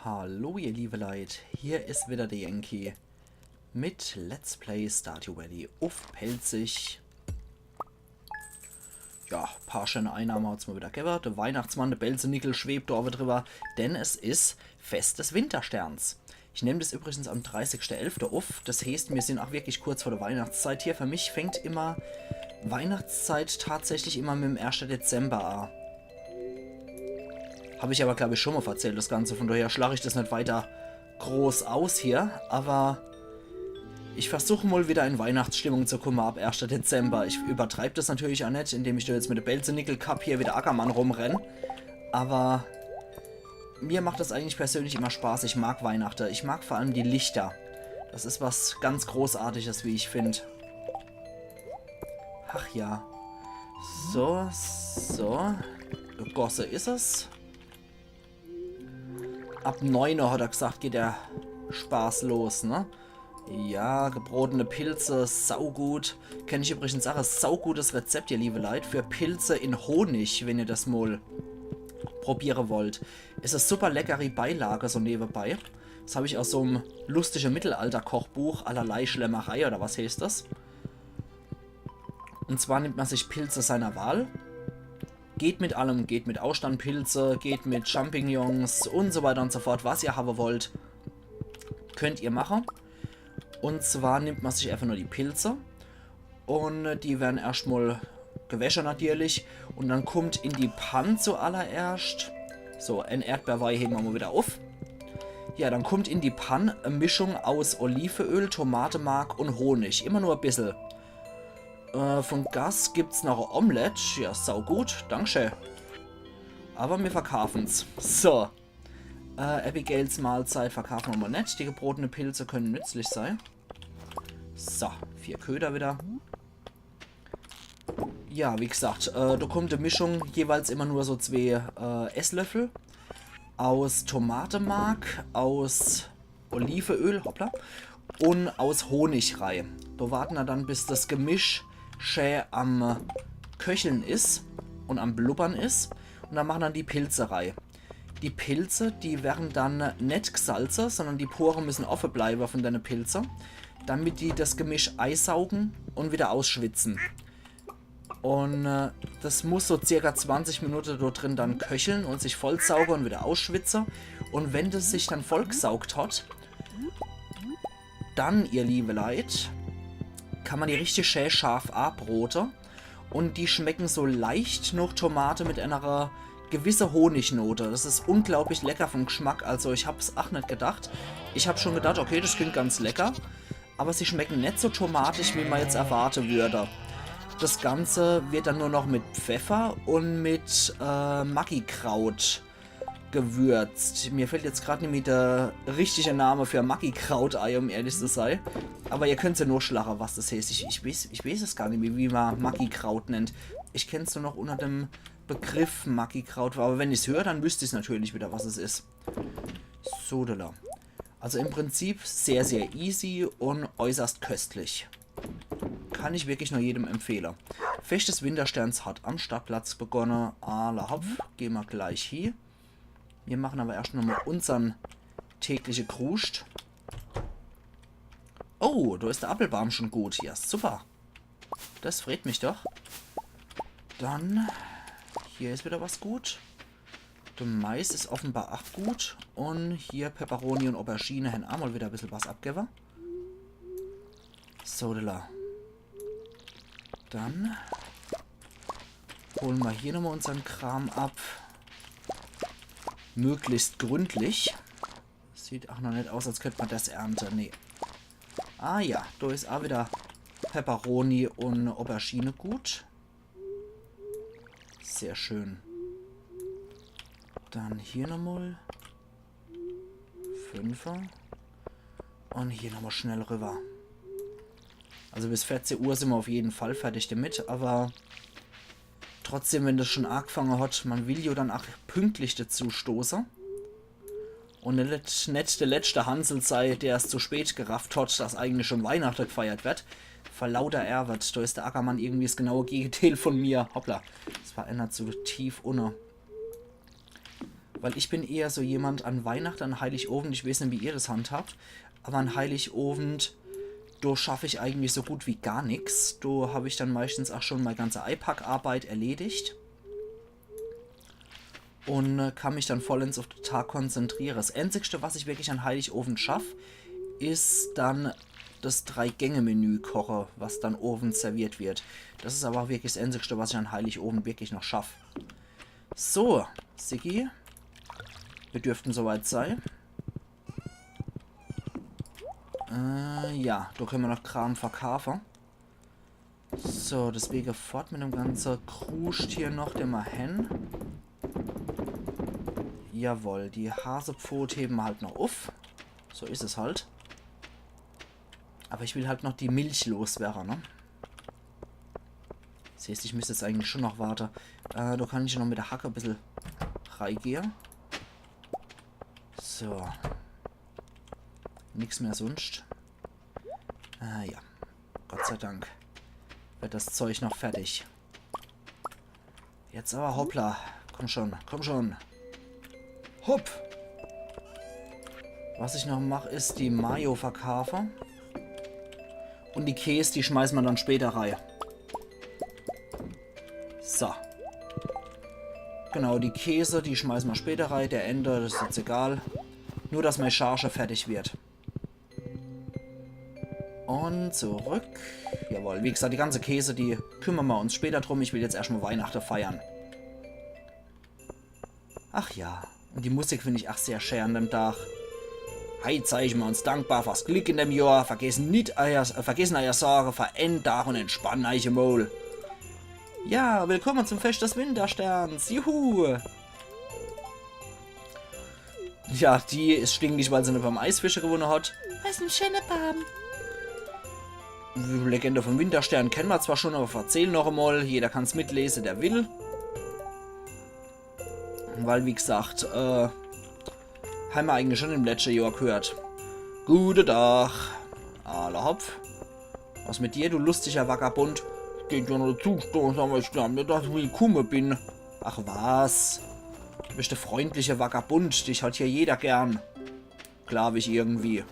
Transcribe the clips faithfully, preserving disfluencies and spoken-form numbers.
Hallo ihr liebe Leit, hier is wieder de Yankee mit Let's Play Stardew Valley uff Pälzisch. Ja, paar schöne Einnahme hat's mal wieder gewwe. De Weihnachtsmann, de Belzenickel schwebt do owwe driwwer, denn es is Fest des Wintersterns. Ich nemm des übrigens am dreißigschte elfte uff, des heeßt, mir sin ach wirklich kurz vor de Weihnachtszeit hier. Für mich fängt immer Weihnachtszeit tatsächlich immer mit em erschte Dezember a. Hab ich aber, glaub ich, schon mal verzählt, des Ganze. Von daher schlag ich des net weiter groß aus hier, aber ich versuch mal wieder in Weihnachtsstimmung zu kumme ab erschte Dezember. Ich übertreib des natürlich a net, indem ich do jetzt mit de Belzenickel-Kapp hier wie de Ackermann rumrenn, aber mir macht des eigentlich persönlich immer Spaß. Ich mag Weihnachte. Ich mag vor allem die Lichter. Des is was ganz Großartiges, wie ich find. Ach ja. So, so. Gegosse is es. Ab neune, hat er gesagt, geht de Spaß los, ne? Ja, gebrotene Pilze, saugut. Kenn ich übrigens ach e saugutes Rezept, ihr liebe Leit, für Pilze in Honig, wenn ihr des mal probiere wollt. Is e super leckeri Beilage so newebei. Des hab ich aus so'm lustige Mittelalter-Kochbuch, Allerlei Schlemmerei oder was heeßt des. Und zwar nimmt man sich Pilze seiner Wahl. Geht mit allem, geht mit Austernpilze, geht mit Champignons und so weiter und so fort, was ihr habe wollt, könnt ihr mache. Und zwar nimmt man sich einfach nur die Pilze und die werden erscht mal gewäsche natürlich. Und dann kummt in die Pann zuallererscht, so, en Erdbeerweih hebe mer mal wieder uff. Ja, dann kummt in die Pann e Mischung aus Oliveöl, Tomatemark und Honig. Immer nur e bissel. Äh, von Gas gibt's noch e Omelett. Ja, saugut. Dankeschön. Aber mir verkaufen's. So. Äh, Abigails Mahlzeit verkaufe mer mal net. Die gebrotene Pilze können nützlich sei. So, vier Köder wieder. Ja, wie gesagt, äh, do kummt e Mischung, jeweils immer nur so zwee, äh, Esslöffel aus Tomatemark, aus Oliveöl, hoppla, und aus Honig rei. Do warten mer dann, bis des Gemisch schä am Köcheln is und am Blubbern is. Und dann machen dann die Pilze rei. Die Pilze, die werden dann net gsalze, sondern die Pore müssen offe bleibe von dene Pilze, damit die des Gemisch eisaugen und wieder ausschwitzen. Und, äh, des muss so circa zwanzig Minute dort drin dann köcheln und sich vollsauge und wieder ausschwitze. Und wenn des sich dann vollgsaugt hat, dann, ihr liebe Leit, kann man die richtig schä scharf abrote. Und die schmecken so leicht noch Tomate mit einer gewisse Honignote. Des is unglaublich lecker vom Geschmack. Also ich hab's ach net gedacht. Ich hab schon gedacht, okay, des klingt ganz lecker. Aber sie schmecken net so tomatisch, wie man jetzt erwarte würde. Des Ganze wird dann nur noch mit Pfeffer und mit, äh, Maggikraut gewürzt. Mir fällt jetzt grad nimmi der richtige Name für Maggikraut ei, um ehrlich zu sei. Aber ihr könnt's ja nochschlache, was des heeßt. Ich, ich weeß, ich weeß es gar nimmi, wie man Maggikraut nennt. Ich kenn's nur noch unter dem Begriff Maggikraut, aber wenn ich's hör, dann wüsst ich's natürlich wieder, was es is. Sodala. Also im Prinzip sehr, sehr easy und äußerst köstlich. Kann ich wirklich nur jedem empfehle. Fest des Wintersterns hat am Stadtplatz begonne. Alla hopp, geh mer gleich hie. Mir machen aber erscht nochmal unsern tägliche Kruscht. Oh, do is der Appelbaum schon gut. Ja, super. Des freet mich doch. Dann, hier is wieder was gut. De Mais is offenbar ach gut. Und hier Peperoni und Aubergine hän ach mal wieder e bissel was abgewwe. Sodala. Dann holen mer hier nochmal unsern Kram ab. Möglichst gründlich. Sieht ach noch net aus, als könnt mer des ernte. Nee. Ah ja, do is ach wieder Peperoni und Aubergine gut. Sehr schön. Dann hier nochmal. Fünfer. Und hier nochmal schnell rüber. Also bis vierzehn Uhr sin mer auf jeden Fall fertig damit, aber trotzdem, wenn des schon agefange hat, man will jo dann ach pünktlich dazu stoße. Und net, net der letzte Hansel sei, der es zu spät gerafft hat, dass eigentlich schon Weihnachte gefeiert wird. Vor lauter Ärwet, do is der Ackermann irgendwie es genaue Gegenteil von mir. Hoppla, des war einer zu tief unne. Weil ich bin eher so jemand an Weihnachten, an Heiligowend, ich weeß net, wie ihr das handhabt, aber an Heiligowend, do schaff ich eigentlich so gut wie gar nix. Do hab ich dann meistens auch schon mei ganze Eipackarbeit erledigt. Und äh, kann mich dann vollends auf den Tag konzentrieren. Das Einzigste, was ich wirklich an Heiligowend schaff, is dann das Drei-Gänge-Menü koche, was dann owends serviert wird. Das is aber auch wirklich das Einzigste, was ich an Heiligowend wirklich noch schaff. So, Siggi. Wir dürften soweit sei. Äh, ja, do könne mer noch Kram verkaafe. So, deswege fort mit dem ganze Kruscht hier noch, den mer hen. Jawohl, die Hasepfot hebe mer halt noch uff. So is es halt. Aber ich will halt noch die Milch loswerre, ne? Das heißt, ich müsst jetzt eigentlich schon noch warte. Äh, do kann ich noch mit der Hacke e bissel reigehe. So. Nix mehr sunscht. Ah ja. Gott sei Dank. Wird das Zeug noch fertig. Jetzt aber hoppla. Komm schon, komm schon. Hopp. Was ich noch mach, is die Mayo verkaafe. Und die Käs, die schmeiß mer dann später rei. So. Genau, die Käse, die schmeiß mer später rei. Der Ende, das is jetzt egal. Nur, dass mei Charge fertig wird. Und zurück. Jawohl, wie gesagt, die ganze Käse, die kümmere mer uns später drum. Ich will jetzt erscht mal Weihnachte feiern. Ach ja, und die Musik find ich ach sehr schää an dem Dach. Heit sei mer uns dankbar fürs Glick in dem Johr. Vergessen nit eier, äh, vergessen eier Sorge für en Dach und entspannen eich emol. Ja, willkommen zum Fest des Wintersterns. Juhu! Ja, die is stinkig, weil se net beim Eisfische gewunne hat. Was en schäner Baam. Die Legende vom Winterstern kenne mer zwar schon, aber verzähl noch emol. Jeder kann's mitlese, der will. Weil, wie gesagt, äh, han mer eigentlich schon im letschte Johr gehört. Gute Dach. Alla hopp. Was mit dir, du lustiger Vagabund? Geht jo nur zu, aber ich glaab net, dass ich willkomme bin. Ach was. Du bist der freundliche Vagabund, dich hat hier jeder gern. Glaab ich irgendwie.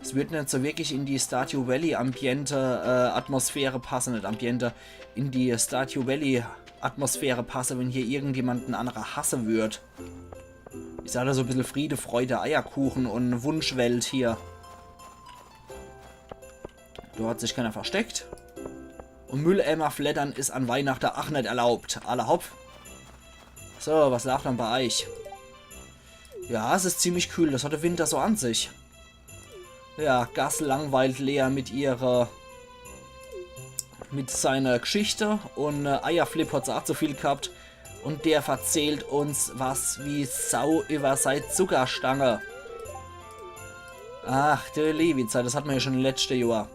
Es wird net so wirklich in die Stardew Valley Ambiente, äh, Atmosphäre passe, net Ambiente, in die Stardew Valley Atmosphäre passe, wenn hier irgendjemand en annere hasse würd. Ich sag da so e bissel Friede, Freude, Eierkuchen und Wunschwelt hier. Do hat sich keiner versteckt. Und Mülleimer fleddern is an Weihnachte ach net erlaubt. Alla hopp. So, was laaft dann bei eich? Ja, es is ziemlich kühl. Das hat der Winter so an sich. Ja, Gus langweilt Lea mit ihrer, mit seiner Geschichte und, äh, Eierflip hat se ach zu viel gehabt und der verzählt uns was wie Sau über sei Zuckerstange. Ach, du liewi Zeit, das hat mer ja schon im letschte Johr.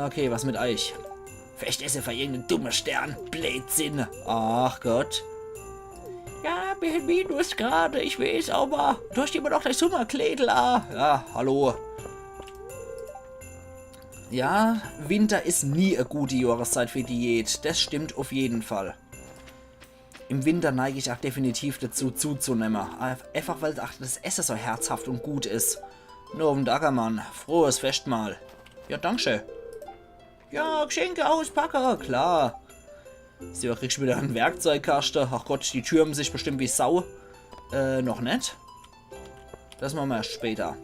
Okay, was mit eich? Feschtesse für irgenden dumme Stern. Blödsinn. Ach Gott. Ja, bisschen Minusgrade, ich weeß, aber du hast immer noch dei Summerkleedel a. Ja, hallo. Ja, Winter is nie e gute Johreszeit für Diät. Das stimmt auf jeden Fall. Im Winter neig ich ach definitiv dazu, zuzunemme. Eif-, einfach, weil ach das Esse so herzhaft und gut is. Guten Owend, Ackermann. Frohes Festmahl. Ja, danke schää. Ja, Geschenke auspacke, klar. So, kriegst wieder en Werkzeugkaschte. Ach Gott, die türmen sich bestimmt wie Sau. Äh, noch net. Das mache mer erscht später.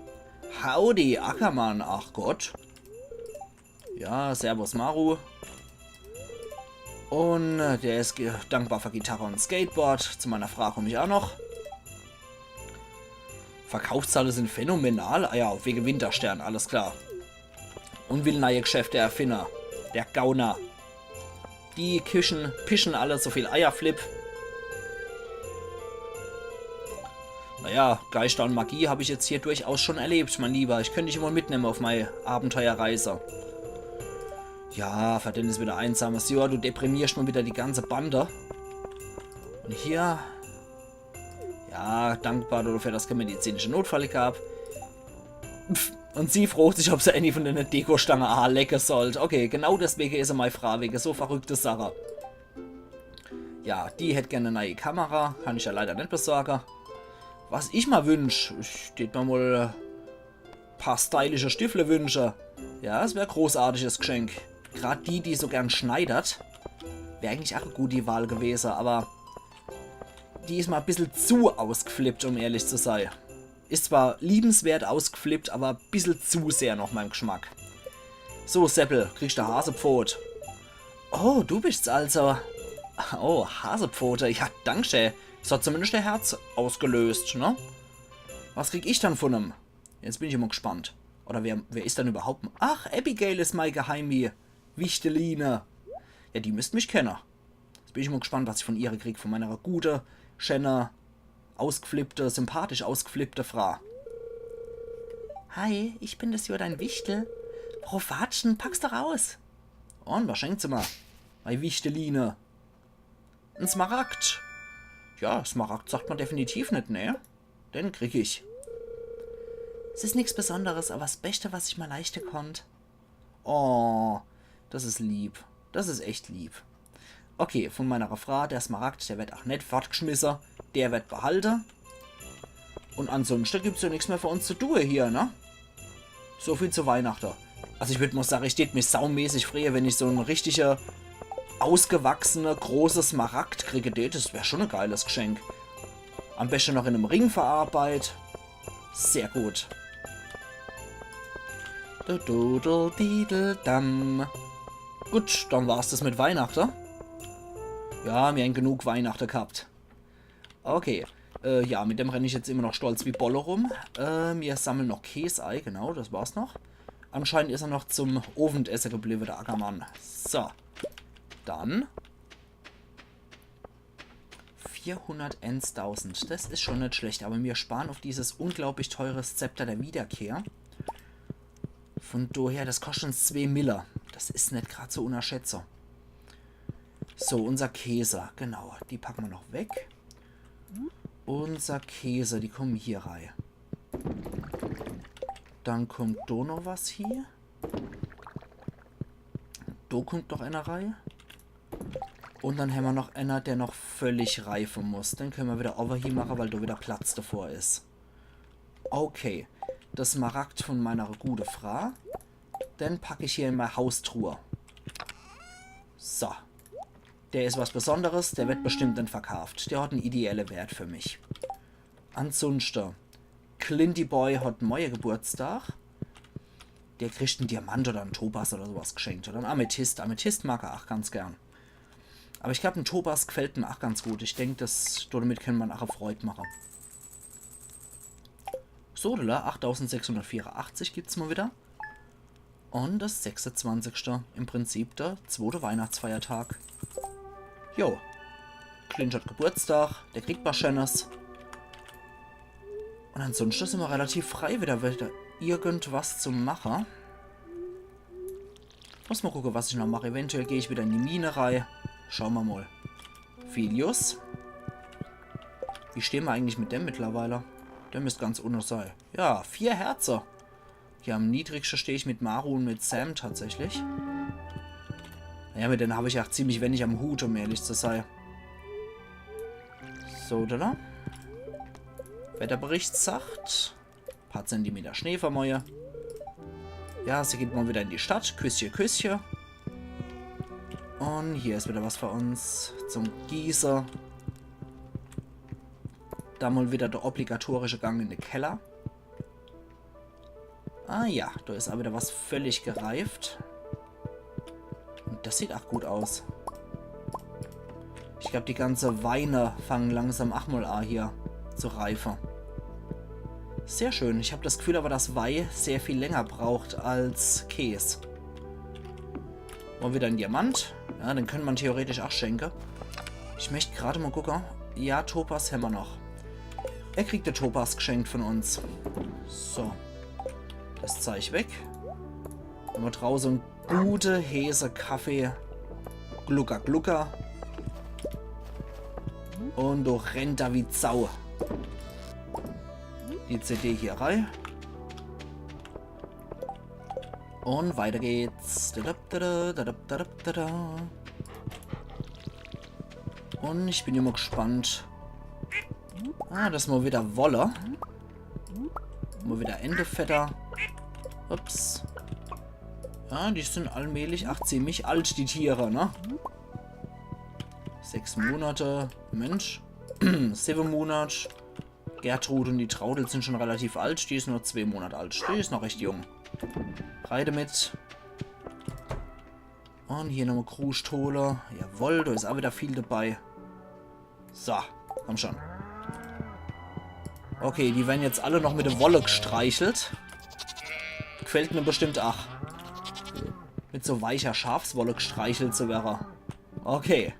Howdy, Ackermann. Ach Gott. Ja, servus, Maru. Und, äh, der is ge-, dankbar für Gitarre und Skateboard. Zu meiner Frau komm ich ach noch. Verkaufszahle sin phänomenal. Ah ja, wege Winterstern, alles klar. Und will neie Geschäfte erfinne. Der Gauner. Die Kischen, pischen alle so viel Eierflip. Naja, Geister und Magie hab ich jetzt hier durchaus schon erlebt, mein Lieber. Ich könnt dich mol mitnemme auf mei Abenteuerreise. Ja, für den is wieder einsames Johr. Du deprimierst mol wieder die ganze Bande. Und hier Ja, dankbar dafür, dass es kein medizinischer Notfall gab. Pff, und sie frocht sich, ob se eine von den Dekostange aalecke sollt. Okay, genau deswege is se mei Frau, wege so verrückte Sache. Ja, die hätt gern e neie Kamera, kann ich ja leider net besorge. Was ich ma wünsch, ich tät ma mol, äh, paar stylische Stiefle wünsche. Ja, es wär e großartiges Geschenk. Grad die, die so gern schneidert, wär eigentlich ach e gudi Wahl gewese, aber die is ma e bissel zu ausgeflippt, um ehrlich zu sei. Is zwar liebenswert ausgeflippt, aber e bissel zu sehr noch meim Geschmack. So, Seppel, kriegst de Hasepfot. Oh, du bist's also. Oh, Hasepfote, ja, dankschä. Es hat zumindest e Herz ausgelöst, ne? Was krieg ich dann von em? Jetzt bin ich immer gespannt. Oder wer, wer is dann überhaupt... Ach, Abigail is mei geheimi Wichteline. Ja, die müsst mich kenne. Jetzt bin ich immer gespannt, was ich von ihre krieg, von meiner gute, schäne, ausgeflippte, sympathisch ausgeflippte Fra. Hi, ich bin des Johr dein Wichtel. Worauf wartest denn? Pack's doch aus. Und was schenkt se ma? Mei Wichteline. En Smaragd. Ja, Smaragd sagt ma definitiv net, ne? Den krieg ich. Es is nix Besonderes, aber 's Beste, was ich ma leiste konnt. Oh, das is lieb. Das is echt lieb. Okay, von meiner Fra, der Smaragd, der werd ach net fortgeschmisse. Der werd behalte. Und ansonsten gibt's ja nix mehr für uns zu tue hier, ne? So viel zu Weihnachte. Also ich würd mal sagen, ich tät mich saumäßig freue, wenn ich so en richtige, ausgewachsene, große Smaragd kriege tät. Das wär schon e geiles Geschenk. Am beste noch in em Ring verarbeit. Sehr gut. Du, du, du, di, du, dam. Gut, dann war's das mit Weihnachte. Ja, mir hen genug Weihnachte gehabt. Okay. Äh, ja, mit dem renn ich jetzt immer noch stolz wie Bolle rum. Äh, mir sammeln noch Käs ei, genau, das war's noch. Anscheinend is er noch zum Owendesse gebliebe, der Ackermann. So. Dann vierhunderteinstausend, das is schon net schlecht, aber mir sparen auf dieses unglaublich teure Zepter der Wiederkehr. Von daher, das kostet uns zwee Mille. Das is net grad zu unterschätze. So, unser Käse, genau, die packe ma noch weg. Unser Käse, die kommen hier rei. Dann kommt do noch was hier. Do kommt noch einer rei. Und dann hämmer noch einer, der noch völlig reife muss. Den könne ma wieder owwe hie mache, weil do wieder Platz davor is. Okay. Das Smaragd von meiner gute Fra. Den pack ich hier in mei Haustruhe. So. Der is was Besonderes, der wird bestimmt net verkauft. Der hat en ideelle Wert für mich. Ansunste, Clinty Boy hat morje Geburtstag. Der kriegt en Diamant oder en Topas oder sowas geschenkt. Oder en Amethyst. Amethyst mag er ach ganz gern. Aber ich glaub, en Topas gefällt em ach ganz gut. Ich denk, das, damit könne ma ach e Freud mache. So, da, achttausendsechshundertvierundachtzig gibt's mal wieder. Und das sechsundzwanzigste, im Prinzip der zwote Weihnachtsfeiertag. Jo. Clinch hat Geburtstag, der kriegt was Schönes. Und ansonsten sind wir relativ frei, wieder, wieder irgendwas zu machen. Muss mal gucken, was ich noch mache. Eventuell gehe ich wieder in die Mine rei. Schauen wir mal. Filius. Wie stehen wir eigentlich mit dem mittlerweile? Der müsst ganz unten sein. Ja, vier Herzer. Hier am niedrigsten stehe ich mit Maru und mit Sam tatsächlich. Naja, mit denen habe ich ja auch ziemlich wenig am Hut, um ehrlich zu sein. So, da, da. Wetterbericht sagt, paar Zentimeter Schnee für morje. Ja, sie geht mal wieder in die Stadt. Küsschen, Küsschen. Und hier ist wieder was für uns zum Gießen. Da mal wieder der obligatorische Gang in den Keller. Ah ja, da ist auch wieder was völlig gereift. Und das sieht auch gut aus. Ich glaub, die ganze Weine fangen langsam auch mal an hier zu reifen. Sehr schön. Ich hab das Gefühl aber, dass Wei sehr viel länger braucht als Käs. Mal wieder en Diamant. Ja, den könne ma theoretisch auch schenke. Ich möcht grad mal gucke. Ja, Topas hämmer noch. Er kriegt de Topas geschenkt von uns. So. Das Zeig weg. Hämmer drauße en gute Hese Kaffee. Glucker, glucker. Und do rennt er wie Sau. Die C D hier rei. Und weiter geht's. Da, da, da, da, da, da, da, da. Un ich bin immer gespannt. Ah, das is mol wieder Wolle. Mol wieder Entefedder. Ups. Ja, die sin allmählich ach ziemlich alt, die Tiere, ne? Sechs Monate. Mensch. Siwwe Monat. Gertrud un die Traudel sin schon relativ alt. Die is nur zwee Monat alt. Die is noch recht jung. Rei demit. Un hier nochmol Kruscht hole. Jawoll, do is ach wieder viel dabei. So, komm schon. Okay, die werre jetzt alle noch mit de Wolle gstreichelt. Gfällt mir bestimmt ach. Mit so weicher Schafswolle gstreichelt zu werre. Okay.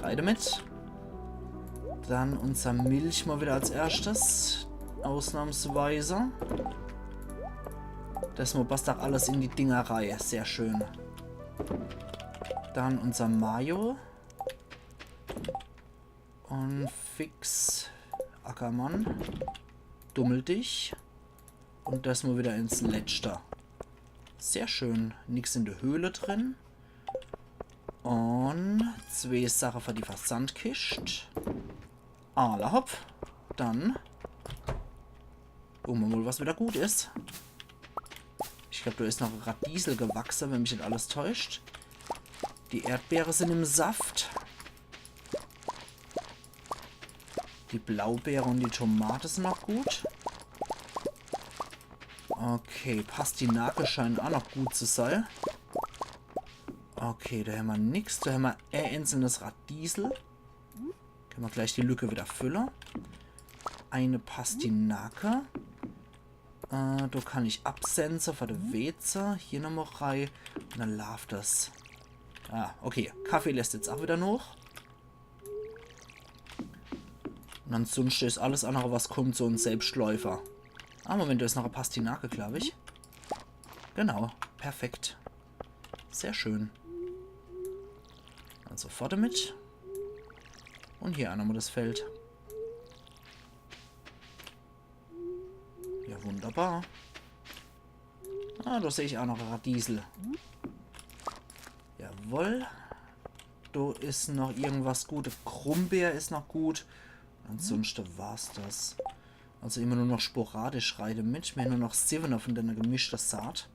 Rei demit. Dann unser Milch mol wieder als erschtes. Ausnahmsweise. Das mol passt ach alles in die Dinger rei. Sehr schön. Dann unser Mayo. Un fix. Ackermann. Dummel dich. Un das mol wieder ins Letschte. Sehr schön. Nix in de Höhle drin. Un zwee Sache für die Versandkischt. Alla hopp. Dann gucke mer mol, was wieder gut is. Ich glaab, do is noch Radiesel gewachse, wenn mich net alles täuscht. Die Erdbeere sin im Saft. Die Blaubeere un die Tomate sin noch gut. Okay, Pastinake scheinen ach noch gut zu sei. Okay, do hämmer nix. Do hämmer e einzelnes Radiesel. Kenne mer gleich die Lücke wieder fülle. Eine Pastinake. Äh, do kann ich absense für de Weze. Hier nochmol rei. Un dann laaft das. Ah, okay. Kaffee lässt jetzt ach wieder noch. Un ansunschte is alles annere, was kummt, so en Selbstläufer. Ah, Moment, do is noch e Pastinake, glaab ich. Genau, perfekt. Sehr schön. Also fort demit. Un hier ach nochmol das Feld. Ja, wunderbar. Ah, do seh ich ach noch Radiesel. Jawoll. Do is noch irgendwas gut. Krummbeer is noch gut. Ansunschte war's das. Also immer nur noch sporadisch rei demit. Mir hän nur noch siwwe von denne gemischte Saat.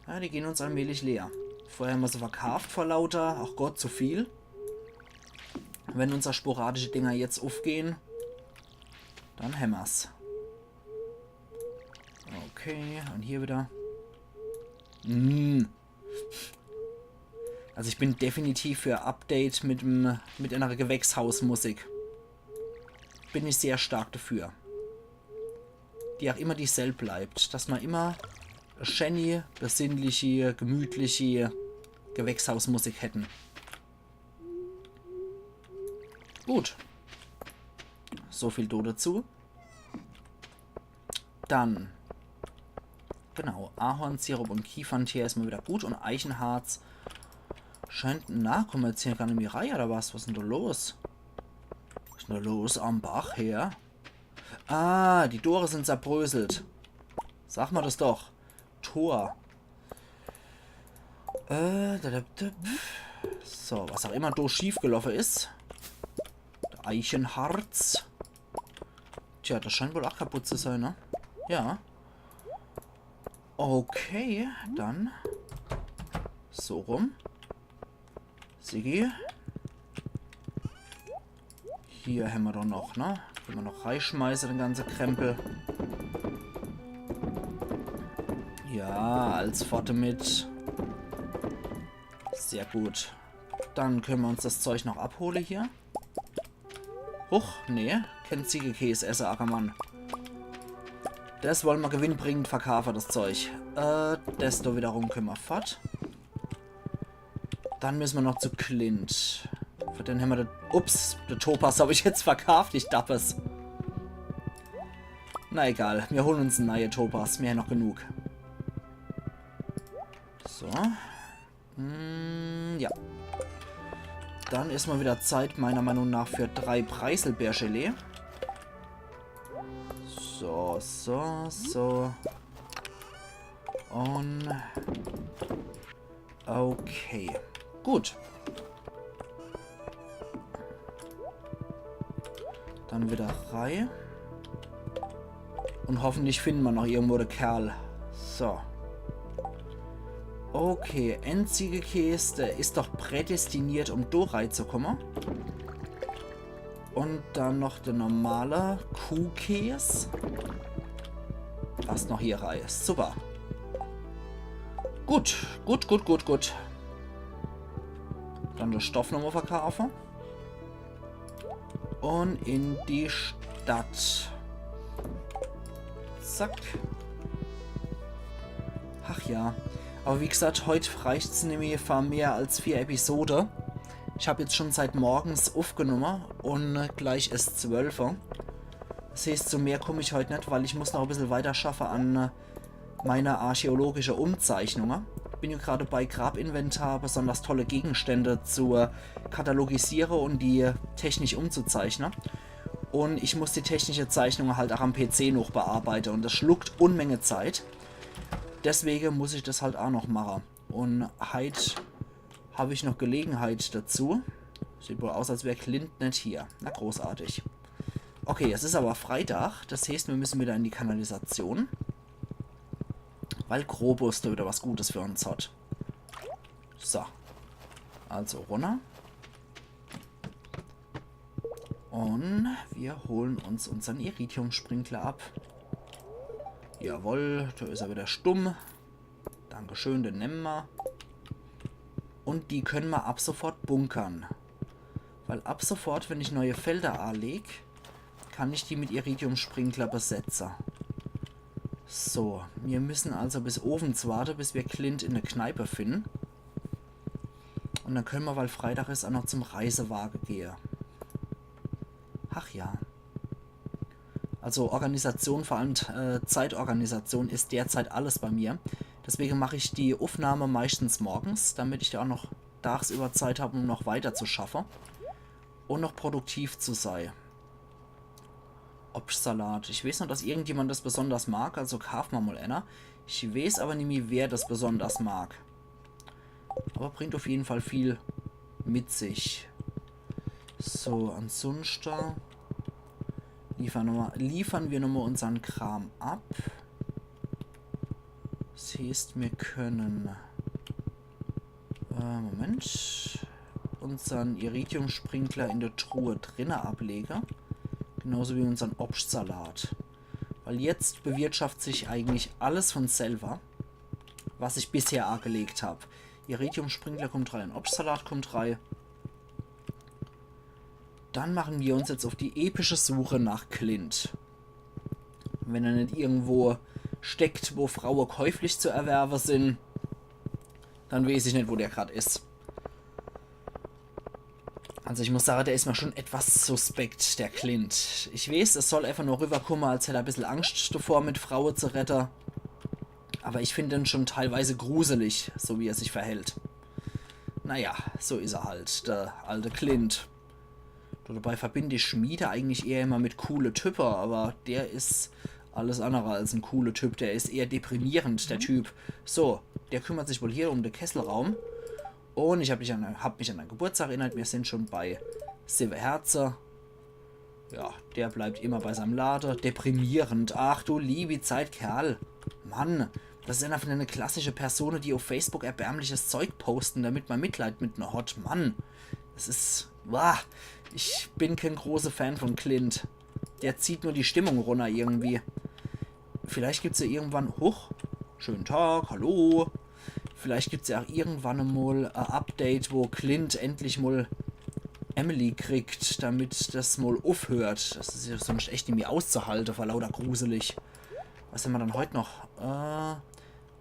Ja, die gehn uns allmählich leer. Vorher hämmer se verkaaft vor lauter, ach Gott, zu viel. Wenn unser sporadische Dinger jetzt uffgehn, dann hämmer's. Okay, un hier wieder. Hm. Also ich bin definitiv für Update mit dem, mit einer Gewächshausmusik. Bin ich sehr stark dafür. Die ach immer dieselb bleibt. Dass mer immer schäni, besinnliche, gemütliche Gewächshausmusik hätten. Gut. So viel do dazu. Dann. Genau, Ahornsirup un Kiefernteer is mol wieder gut un Eichenharz scheint. Na, kumme mer jetzt hier gar nimmi rei, oder was? Was is denn do los? Was is denn do los am Bach her? Ah, die Tore sin zerbröselt. Sag mer das doch. Tor. Äh, da, da, da. So, was ach immer do schief geloffe is. Eichenharz. Tja, das scheint wohl ach kaputt zu sei, ne? Ja. Okay, dann. So rum. Siggi. Hier hämmer doch noch, ne? Kenne mer noch reischmeiße, de ganze Krempel. Ja, als fort demit. Sehr gut. Dann kenne mer uns das Zeug noch abhole hier. Huch, nee. Kän Ziegekäs esse, Ackermann. Das wolle mer gewinnbringend verkaafe, das Zeug. Äh, das do wiederum kenne mer fort. Dann misse mer noch zu Clint. Für den hämmer de, ups, de Topas hab ich jetzt verkaaft, ich Dappes. Na egal, mir hole uns en neie Topas, mir hän noch genug. So. Hm, ja. Dann is mol wieder Zeit, meiner Meinung nach, für drei Preiselbeergelee. So, so, so. Un okay. Gut. Dann wieder rei. Und hoffentlich finden wir noch irgendwo den Kerl. So. Okay, Endziegekäse ist doch prädestiniert, um da reinzukommen. Und dann noch der normale Kuhkäse. Passt noch hier rein. Super. Gut, gut, gut, gut, gut. Dann den Stoff nochmal verkaufen. Und in die Stadt. Zack. Ach ja. Aber wie gesagt, heut reicht's nämlich für mehr als vier Episode. Ich hab jetzt schon seit morgens aufgenommen und gleich ist zwölf Uhr. Das heißt, zu mehr komm ich heut net, weil ich muss noch ein bisschen weiter schaffe an meine archäologische Umzeichnungen. Ich bin ja gerade bei Grabinventar besonders tolle Gegenstände zu katalogisieren und die technisch umzuzeichnen. Und ich muss die technische Zeichnung halt auch am P C noch bearbeiten und das schluckt Unmenge Zeit. Deswegen muss ich das halt auch noch machen. Und heut hab ich noch Gelegenheit dazu. Sieht wohl aus, als wär Clint net hier. Na, großartig. Okay, es ist aber Freitag. Das heißt, wir müssen wieder in die Kanalisation. Weil Krobus da wieder was Gutes für uns hat. So. Also runter. Und wir holen uns unseren Iridium-Sprinkler ab. Jawohl, da ist er wieder stumm. Dankeschön, den nehmen wir. Und die können wir ab sofort bunkern. Weil ab sofort, wenn ich neue Felder anleg, kann ich die mit Iridium-Sprinkler besetzen. So, wir müssen also bis owends warten, bis wir Clint in der Kneipe finden. Und dann können wir, weil Freitag ist, auch noch zum Reisewagen gehen. Ach ja. Also Organisation, vor allem äh, Zeitorganisation ist derzeit alles bei mir. Deswegen mache ich die Aufnahme meistens morgens, damit ich da auch noch tagsüber Zeit habe, um noch weiter zu schaffen und noch produktiv zu sein. Obstsalat. Ich weiß noch, dass irgendjemand das besonders mag, also kaufen wir mal einer. Ich weiß aber nicht mehr, wer das besonders mag. Aber bringt auf jeden Fall viel mit sich. So, ansonsten liefern, wir, liefern wir nochmal unseren Kram ab. Das heißt, wir können äh, Moment. Unseren Iridium-Sprinkler in der Truhe drinne ablege. Genauso wie unseren Obstsalat. Weil jetzt bewirtschaftet sich eigentlich alles von selber, was ich bisher angelegt habe. Iridium-Sprinkler kommt rein, Obstsalat kommt rein. Dann machen wir uns jetzt auf die epische Suche nach Clint. Wenn er nicht irgendwo steckt, wo Frauen käuflich zu erwerben sind, dann weiß ich nicht, wo der grad ist. Also ich muss sagen, der ist mir schon etwas suspekt, der Clint. Ich weiß, es soll einfach nur rüberkommen, als hätte er ein bisschen Angst davor, mit Frauen zu reden. Aber ich finde ihn schon teilweise gruselig, so wie er sich verhält. Naja, so ist er halt, der alte Clint. Dabei verbinde ich Schmiede eigentlich eher immer mit coole Typen, aber der ist alles andere als ein cooler Typ. Der ist eher deprimierend, der Typ. So, der kümmert sich wohl hier um den Kesselraum. Und ich habe mich, an, hab mich an deinen Geburtstag erinnert. Wir sind schon bei sieben Herzen. Ja, der bleibt immer bei seinem Lade. Deprimierend. Ach du liebe Zeit, Kerl. Mann, das ist einer von den klassischen Personen, die auf Facebook erbärmliches Zeug posten, damit man Mitleid mit ihnen hat. Mann, das ist... Wah, ich bin kein großer Fan von Clint. Der zieht nur die Stimmung runter irgendwie. Vielleicht gibt's ja irgendwann... Huch, schönen Tag, hallo. Vielleicht gibt's ja auch irgendwann einmal ein Update, wo Clint endlich mal Emily kriegt, damit das mal aufhört. Das ist ja sonst echt irgendwie auszuhalten vor lauter gruselig. Was haben wir dann heute noch? Äh,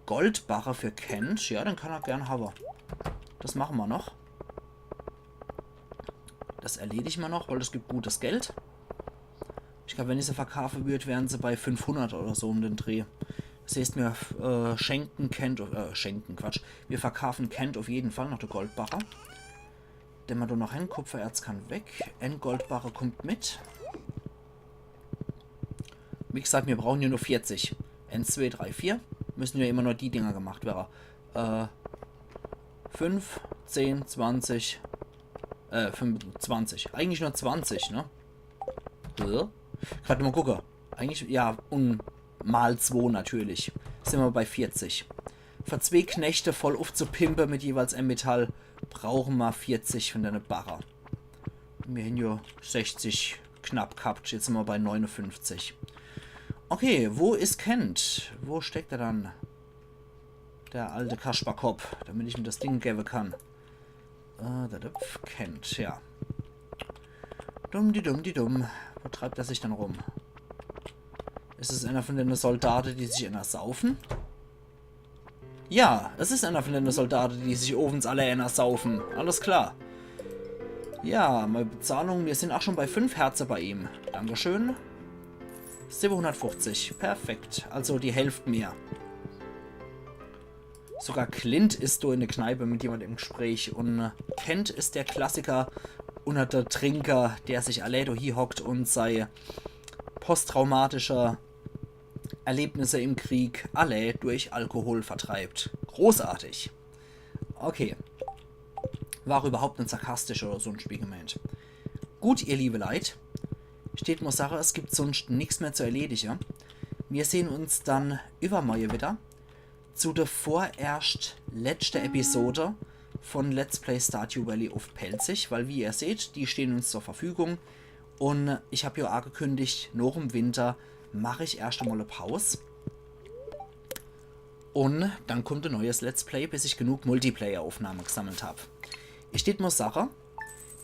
Goldbarre für Kent. Ja, den kann er gern haben. Das machen wir noch. Das erledige ich mal noch, weil das gibt gutes Geld. Ich glaube, wenn ich sie verkaufen würde, wären sie bei fünfhundert oder so um den Dreh. Das heißt, wir äh, schenken Kent, äh, schenken, Quatsch. Wir verkaufen Kent auf jeden Fall noch die Goldbarre. Denn man da noch hin, Kupfererz kann weg. Ein Goldbarre kommt mit. Wie gesagt, wir brauchen ja nur vierzig. Eins, zwei, drei, vier. Müssen ja immer nur die Dinger gemacht werden. Äh, fünf, zehn, zwanzig, äh, fünfundzwanzig. Eigentlich nur zwanzig, ne? Äh? Wart mol gucke. Eigentlich, ja, un mal zwo natürlich. Sin mer bei vierzig. Fer zwee Knechte voll uffzupimpe mit jeweils em Metall brauche mer vierzig vun denne Barre. Mir hän jo sechzig knapp gehabt, jetzt sin mer bei neunundfünfzig. Okay, wo is Kent? Wo steckt er dann? Der alte Kasperkopp, damit ich em das Ding gewwe kann. Äh, da, da, Kent, ja. Dumm, di dumm, di dumm. Wo treibt er sich dann rum? Is es einer vun denne Soldate, die sich einer saufen? Ja, es is einer vun denne Soldate, die sich owens alle einer saufen. Alles klar. Ja, mei Bezahlung, mir sin ach schun bei fünf Herze bei ihm. Dankeschön. Siwwehunnertfuchzig, perfekt. Also die Hälft mehr. Sogar Clint is do in de Kneipe mit jemand im Gespräch un, äh, Kent is der Klassiker unner de Trinker, der sich allee do hiehockt un sei posttraumatische Erlebnisse im Krieg allee durch Alkohol vertreibt. Großartig. Okay. War ach üwwerhaupt net sarkastisch oder so en Spiel gemeint. Gut, ihr liewe Leit. Ich deet mol sage, es gibt sunscht nix mehr zu erledige. Mir sehn uns dann iwwermorje widder zu de vorerscht letschte Episode vun Let's Play Stardew Valley uff Pälzisch, weil, wie ihr seht, die stehn uns zur Verfügung. Un ich hab jo angekündigt, noch em Winter mach ich erscht emol e Paus. Un dann kummt e neues Let's Play, bis ich genug Multiplayer-Uffnahme gesammelt hab. Ich deet mol sage,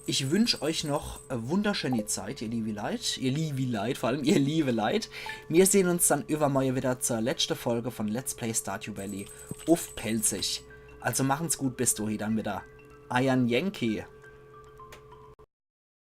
ich wünsch euch noch e wunderschöni Zeit, ihr liewi Leit, ihr liewi Leit, vor allem ihr liewe Leit. Mir sehn uns dann iwwermorje widder zur letschte Folge vun Let's Play Stardew Valley uff Pälzisch. Also machen's gut, bis dohi dann widder. Eiern Yankee.